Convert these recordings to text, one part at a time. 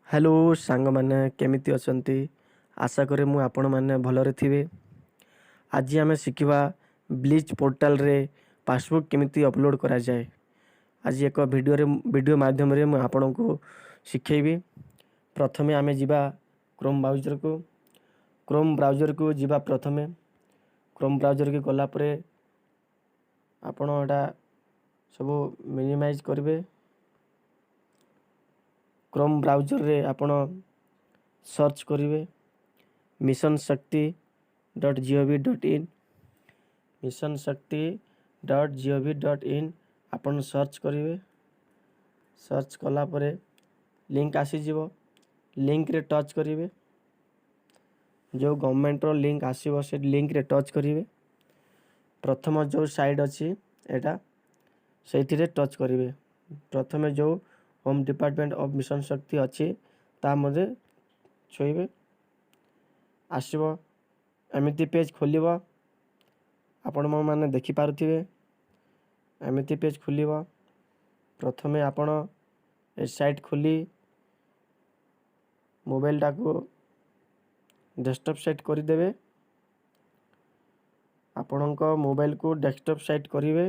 Hello ସାଙ୍ଗମାନେ, କେମିତି ଅଛନ୍ତି? ଆଶା କରେ ମୁଁ ଆପଣମାନେ ଭଲରେ ଥିବେ। ଆଜି ଆମେ ଶିଖିବା ବ୍ଲିଚ୍ ପୋର୍ଟାଲରେ ପାସବୁକ୍ କେମିତି ଅପଲୋଡ଼ କରାଯାଏ। ଆଜି ଏକ ଭିଡ଼ିଓରେ, ଭିଡ଼ିଓ ମାଧ୍ୟମରେ ମୁଁ ଆପଣଙ୍କୁ ଶିଖେଇବି। ପ୍ରଥମେ ଆମେ ଯିବା କ୍ରୋମ୍ ବ୍ରାଉଜରକୁ। କ୍ରୋମ୍ ବ୍ରାଉଜରକୁ ଯିବା ପ୍ରଥମେ। କ୍ରୋମ୍ ବ୍ରାଉଜରକୁ ଗଲା ପରେ ଆପଣ ଏଇଟା ସବୁ ମିନିମାଇଜ୍ କରିବେ। କ୍ରୋମ୍ ବ୍ରାଉଜରରେ ଆପଣ ସର୍ଚ୍ଚ କରିବେ missionshakti.gov.in। missionshakti.gov.in ଆପଣ ସର୍ଚ୍ଚ କରିବେ। ସର୍ଚ୍ଚ କଲା ପରେ ଲିଙ୍କ ଆସିଯିବ। ଲିଙ୍କରେ ଟଚ୍ କରିବେ। ଯେଉଁ ଗଭର୍ଣ୍ଣମେଣ୍ଟର ଲିଙ୍କ ଆସିବ, ସେ ଲିଙ୍କରେ ଟଚ୍ କରିବେ। ପ୍ରଥମ ଯେଉଁ ସାଇଟ୍ ଅଛି ଏଇଟା, ସେଇଥିରେ ଟଚ୍ କରିବେ। ପ୍ରଥମେ ଯେଉଁ ହୋମ୍ ଡିପାର୍ଟମେଣ୍ଟ ଅଫ୍ ମିଶନ ଶକ୍ତି ଅଛି, ତା ମଧ୍ୟରେ ଛୁଇଁବେ। ଆସିବ, ଏମିତି ପେଜ୍ ଖୋଲିବ। ଆପଣମାନେ ଦେଖିପାରୁଥିବେ, ଏମିତି ପେଜ୍ ଖୋଲିବ। ପ୍ରଥମେ ଆପଣ ଏ ସାଇଟ୍ ଖୋଲି ମୋବାଇଲଟାକୁ ଡେସ୍କଟପ୍ ସାଇଟ୍ କରିଦେବେ। ଆପଣଙ୍କ ମୋବାଇଲକୁ ଡେସ୍କଟପ୍ ସାଇଟ୍ କରିବେ।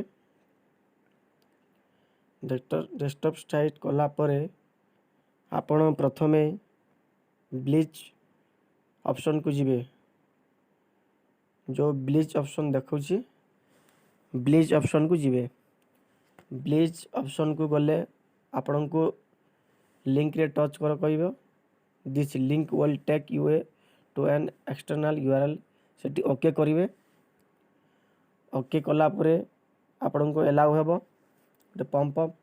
ଡେସ୍କଟପ୍ ସାଇଟ୍ କଲା ପରେ ଆପଣ ପ୍ରଥମେ ବ୍ଲିଚ୍ ଅପସନ୍କୁ ଯିବେ। ଯେଉଁ ବ୍ଲିଚ୍ ଅପସନ୍ ଦେଖାଉଛି, ବ୍ଲିଚ୍ ଅପସନ୍କୁ ଯିବେ। ବ୍ଲିଚ୍ ଅପସନ୍କୁ ଗଲେ ଆପଣଙ୍କୁ ଲିଙ୍କରେ ଟଚ୍ କର କହିବ। "This link will take you a to an external URL." ସେଠି ଓକେ କରିବେ। ଓକେ କଲା ପରେ ଆପଣଙ୍କୁ ଏଲାଉ ହେବ ଗୋଟେ ପପ୍ ଅପ୍।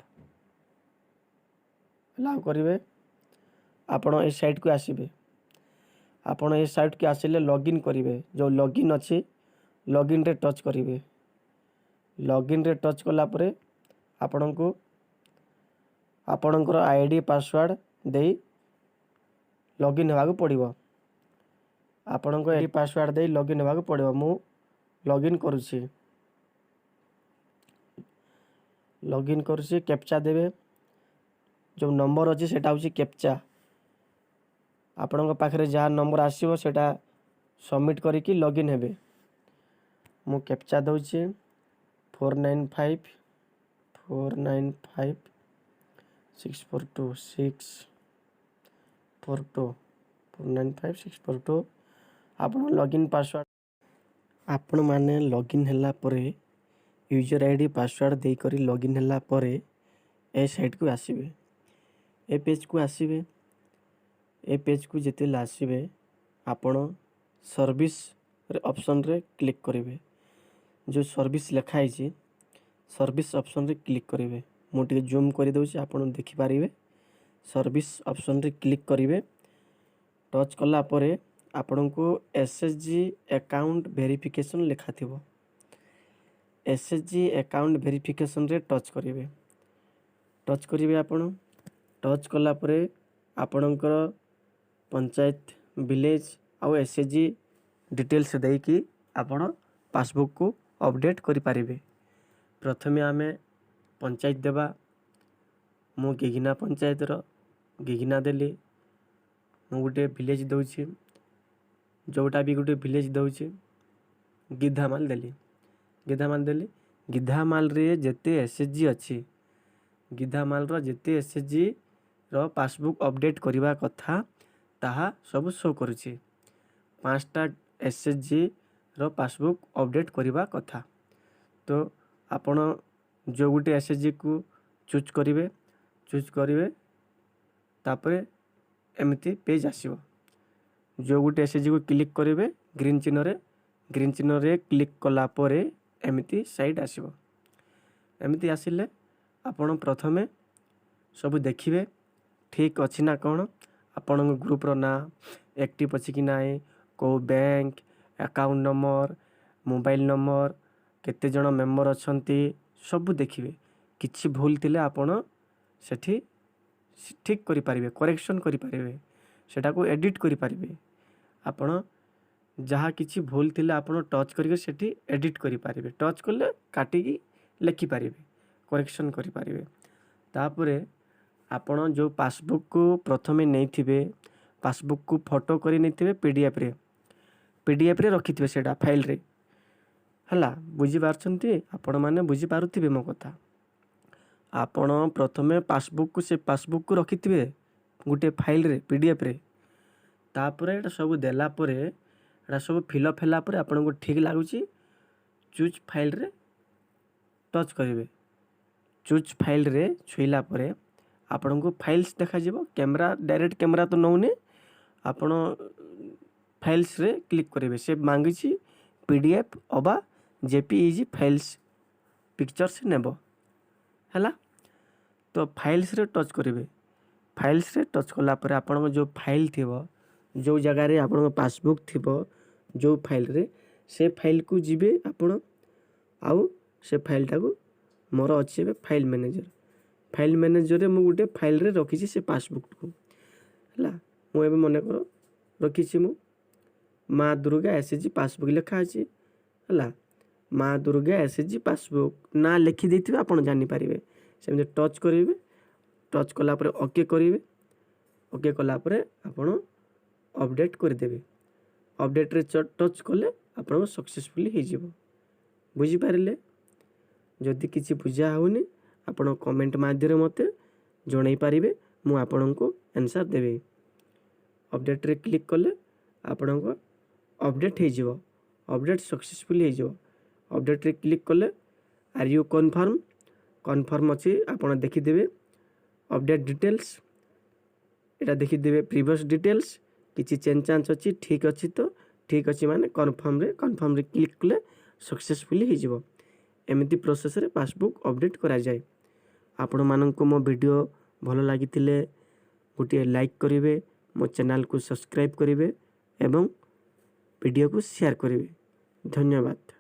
ଏଲାଉ କରିବେ। ଆପଣ ଏ ସାଇଟ୍କୁ ଆସିବେ। ଆପଣ ଏ ସାଇଟ୍କୁ ଆସିଲେ ଲଗ୍ଇନ୍ କରିବେ। ଯେଉଁ ଲଗ୍ଇନ୍ ଅଛି, ଲଗ୍ଇନ୍ରେ ଟଚ୍ କରିବେ। ଲଗ୍ଇନ୍ରେ ଟଚ୍ କଲା ପରେ ଆପଣଙ୍କୁ ଆପଣଙ୍କର I D, password ଦେଇ ଲଗ୍ଇନ୍ ହେବାକୁ ପଡ଼ିବ। ଆପଣଙ୍କ I D, password ଦେଇ ଲଗ୍ଇନ୍ ହେବାକୁ ପଡ଼ିବ। ମୁଁ ଲଗ୍ଇନ୍ କରୁଛି। ଲଗ୍ଇନ୍ କରୁଛି। କ୍ୟାପଚା ଦେବେ। ଯେଉଁ ନମ୍ବର ଅଛି, ସେଇଟା ହେଉଛି କ୍ୟାପଚା। ଆପଣଙ୍କ ପାଖରେ ଯାହା ନମ୍ବର ଆସିବ, ସେଇଟା ସବମିଟ୍ କରିକି ଲଗ୍ଇନ୍ ହେବେ। ମୁଁ କ୍ୟାପଚା ଦେଉଛି, 495, 495, 642, 642, 495642। ଆପଣ ଲଗ୍ଇନ୍ ପାସୱାର୍ଡ଼, ଆପଣମାନେ ଲଗ୍ଇନ୍ ହେଲା ପରେ, ୟୁଜର୍ I D, password ଦେଇକରି ଲଗ୍ଇନ୍ ହେଲା ପରେ ଏ ସାଇଟ୍କୁ ଆସିବେ। ଏ ପେଜ୍କୁ ଆସିବେ। ଏ ପେଜ୍କୁ ଯେତେବେଳେ ଆସିବେ, ଆପଣ ସର୍ଭିସରେ ଅପସନ୍ରେ କ୍ଲିକ୍ କରିବେ। ଯେଉଁ ସର୍ଭିସ୍ ଲେଖା ହେଇଛି, ସର୍ଭିସ୍ ଅପସନ୍ରେ କ୍ଲିକ୍ କରିବେ। ମୁଁ ଟିକେ ଜୁମ୍ କରିଦେଉଛି, ଆପଣ ଦେଖିପାରିବେ। ସର୍ଭିସ୍ ଅପସନ୍ରେ କ୍ଲିକ୍ କରିବେ। ଟଚ୍ କଲା ପରେ ଆପଣଙ୍କୁ S H G account verification ଲେଖାଥିବ। ଏସ୍ ଏଚ୍ ଜି ଆକାଉଣ୍ଟ ଭେରିଫିକେସନ୍ରେ ଟଚ୍ କରିବେ। ଟଚ୍ କରିବେ ଆପଣ। ଟଚ୍ କଲା ପରେ ଆପଣଙ୍କର ପଞ୍ଚାୟତ, ଭିଲେଜ୍ ଆଉ ଏସ୍ ଏଚ୍ ଜି ଡିଟେଲ୍ସ ଦେଇକି ଆପଣ ପାସବୁକ୍କୁ ଅପଡ଼େଟ୍ କରିପାରିବେ। ପ୍ରଥମେ ଆମେ ପଞ୍ଚାୟତ ଦେବା। ମୁଁ ଗିଗିନା ପଞ୍ଚାୟତର ଗିଗିନା ଦେଲି। ମୁଁ ଗୋଟେ ଭିଲେଜ୍ ଦେଉଛି, ଯେଉଁଟା ବି ଗୋଟେ ଭିଲେଜ୍ ଦେଉଛି। ଗିଧାମାଲ ଦେଲି। ଗିଧାମାଲ ଦେଲି। ଗିଧାମାଲରେ ଯେତେ ଏସ୍ ଏଚ୍ ଜି ଅଛି, ଗିଧାମାଲର ଯେତେ ଏସ୍ ଏଚ୍ ଜିର ପାସବୁକ୍ ଅପଡ଼େଟ୍ କରିବା କଥା, ତାହା ସବୁ ଶୋ କରୁଛି। 5ଟା ଏସ୍ ଏଚ୍ ଜିର ପାସବୁକ୍ ଅପଡ଼େଟ୍ କରିବା କଥା। ତ ଆପଣ ଯେଉଁ ଗୋଟେ ଏସ୍ ଏଚ୍ ଜିକୁ ଚୁଜ୍ କରିବେ। ଚୁଜ୍ କରିବେ, ତାପରେ ଏମିତି ପେଜ୍ ଆସିବ। ଯେଉଁ ଗୋଟେ ଏସ୍ ଏଚ୍ ଜିକୁ କ୍ଲିକ୍ କରିବେ ଗ୍ରୀନ୍ ଚିହ୍ନରେ। ଗ୍ରୀନ୍ ଚିହ୍ନରେ କ୍ଲିକ୍ କଲା ପରେ ଏମିତି ସାଇଟ୍ ଆସିବ। ଏମିତି ଆସିଲେ ଆପଣ ପ୍ରଥମେ ସବୁ ଦେଖିବେ ଠିକ୍ ଅଛି ନା କ'ଣ। ଆପଣଙ୍କ ଗ୍ରୁପ୍ର ନାଁ ଆକ୍ଟିଭ୍ ଅଛି କି ନାହିଁ, କେଉଁ bank account number, mobile number, କେତେ ଜଣ ମେମ୍ବର ଅଛନ୍ତି, ସବୁ ଦେଖିବେ। କିଛି ଭୁଲ ଥିଲେ ଆପଣ ସେଠି ଠିକ୍ କରିପାରିବେ, କରେକ୍ସନ୍ କରିପାରିବେ, ସେଟାକୁ ଏଡ଼ିଟ୍ କରିପାରିବେ। ଆପଣ ଯାହା କିଛି ଭୁଲ ଥିଲେ ଆପଣ ଟଚ୍ କରିକି ସେଠି ଏଡ଼ିଟ୍ କରିପାରିବେ। ଟଚ୍ କଲେ କାଟିକି ଲେଖିପାରିବେ, କରେକ୍ସନ୍ କରିପାରିବେ। ତାପରେ ଆପଣ ଯେଉଁ ପାସବୁକ୍କୁ ପ୍ରଥମେ ନେଇଥିବେ, ପାସବୁକ୍କୁ ଫଟୋ କରି ନେଇଥିବେ, ପିଡିଏଫ୍ରେ ରଖିଥିବେ ସେଇଟା ଫାଇଲ୍ରେ। ହେଲା, ବୁଝିପାରୁଛନ୍ତି ଆପଣମାନେ? ବୁଝିପାରୁଥିବେ ମୋ କଥା। ଆପଣ ପ୍ରଥମେ ପାସବୁକ୍କୁ, ସେ ପାସବୁକ୍କୁ ରଖିଥିବେ ଗୋଟିଏ ଫାଇଲ୍ରେ, ପିଡିଏଫ୍ରେ। ତାପରେ ଏଇଟା ସବୁ ଦେଲା ପରେ, ଏଇଟା ସବୁ ଫିଲ୍ଅପ୍ ହେଲା ପରେ, ଆପଣଙ୍କୁ ଠିକ୍ ଲାଗୁଛି, ଚୁଜ୍ ଫାଇଲ୍ରେ ଟଚ୍ କରିବେ। ଚୁଜ୍ ଫାଇଲ୍ରେ ଛୁଇଁଲା ପରେ ଆପଣଙ୍କୁ ଫାଇଲ୍ସ ଦେଖାଯିବ। କ୍ୟାମେରା, ଡାଇରେକ୍ଟ କ୍ୟାମେରା ତ ନେଉନି। ଆପଣ ଫାଇଲ୍ସରେ କ୍ଲିକ୍ କରିବେ। ସେ ମାଗିଛି ପିଡିଏଫ୍ ଅବା ଜେପିଇଜି ଫାଇଲ୍ସ, ପିକ୍ଚର୍ସ ନେବ। ହେଲା, ତ ଫାଇଲ୍ସରେ ଟଚ୍ କରିବେ। ଫାଇଲ୍ସରେ ଟଚ୍ କଲା ପରେ ଆପଣଙ୍କ ଯେଉଁ ଫାଇଲ୍ ଥିବ, ଯେଉଁ ଜାଗାରେ ଆପଣଙ୍କ ପାସବୁକ୍ ଥିବ, ଯେଉଁ ଫାଇଲ୍ରେ, ସେ ଫାଇଲ୍କୁ ଯିବେ ଆପଣ। ଆଉ ସେ ଫାଇଲ୍ଟାକୁ, ମୋର ଅଛି ଏବେ ଫାଇଲ୍ ମ୍ୟାନେଜର୍। ଫାଇଲ୍ ମ୍ୟାନେଜର୍ରେ ମୁଁ ଗୋଟେ ଫାଇଲ୍ରେ ରଖିଛି ସେ ପାସବୁକ୍କୁ। ହେଲା, ମୁଁ ଏବେ ମନେକର ରଖିଛି ମୁଁ ମା ଦୁର୍ଗା ଏସ୍ଏଚ୍ଜି ପାସବୁକ୍ ଲେଖା ଅଛି। ହେଲା, ମା ଦୁର୍ଗା ଏସ୍ଏଚ୍ଜି ପାସବୁକ୍ ନାଁ ଲେଖିଦେଇଥିବେ, ଆପଣ ଜାଣିପାରିବେ। ସେମିତି ଟଚ୍ କରିବେ। ଟଚ୍ କଲା ପରେ ଓକେ କରିବେ। ଓକେ କଲା ପରେ ଆପଣ ଅପଡ଼େଟ୍ କରିଦେବେ। ଅପଡ଼େଟ୍ରେ ଟଚ୍ କଲେ ଆପଣଙ୍କ ସକ୍ସେସଫୁଲି ହେଇଯିବ। ବୁଝିପାରିଲେ? ଯଦି କିଛି ବୁଝା ହେଉନି, ଆପଣ କମେଣ୍ଟ ମାଧ୍ୟମରେ ମୋତେ ଜଣାଇ ପାରିବେ। ମୁଁ ଆପଣଙ୍କୁ ଆନ୍ସର୍ ଦେବି। ଅପଡ଼େଟ୍ରେ କ୍ଲିକ୍ କଲେ ଆପଣଙ୍କ ଅପଡ଼େଟ୍ ହେଇଯିବ, ଅପଡ଼େଟ୍ ସକ୍ସେସଫୁଲି ହେଇଯିବ। ଅପଡ଼େଟ୍ରେ କ୍ଲିକ୍ କଲେ "Are you confirm?" Confirm ଅଛି, ଆପଣ ଦେଖିଦେବେ। ଅପଡ଼େଟ୍ ଡିଟେଲ୍ସ ଏଇଟା ଦେଖିଦେବେ। ପ୍ରିଭିୟସ୍ ଡିଟେଲ୍ସ କିଛି ଚେଞ୍ଜ ଚାଞ୍ଜ ଅଛି, ଠିକ୍ ଅଛି ତ? ଠିକ୍ ଅଛି ମାନେ କନଫର୍ମରେ କ୍ଲିକ୍ କଲେ ସକ୍ସେସଫୁଲି ହେଇଯିବ। ଏମିତି ପ୍ରୋସେସ୍ରେ ପାସବୁକ୍ ଅପଡ଼େଟ୍ କରାଯାଏ। ଆପଣମାନଙ୍କୁ ମୋ ଭିଡ଼ିଓ ଭଲ ଲାଗିଥିଲେ ଗୋଟିଏ ଲାଇକ୍ କରିବେ, ମୋ ଚ୍ୟାନେଲକୁ ସବସ୍କ୍ରାଇବ୍ କରିବେ ଏବଂ ଭିଡ଼ିଓକୁ ସେୟାର କରିବେ। ଧନ୍ୟବାଦ।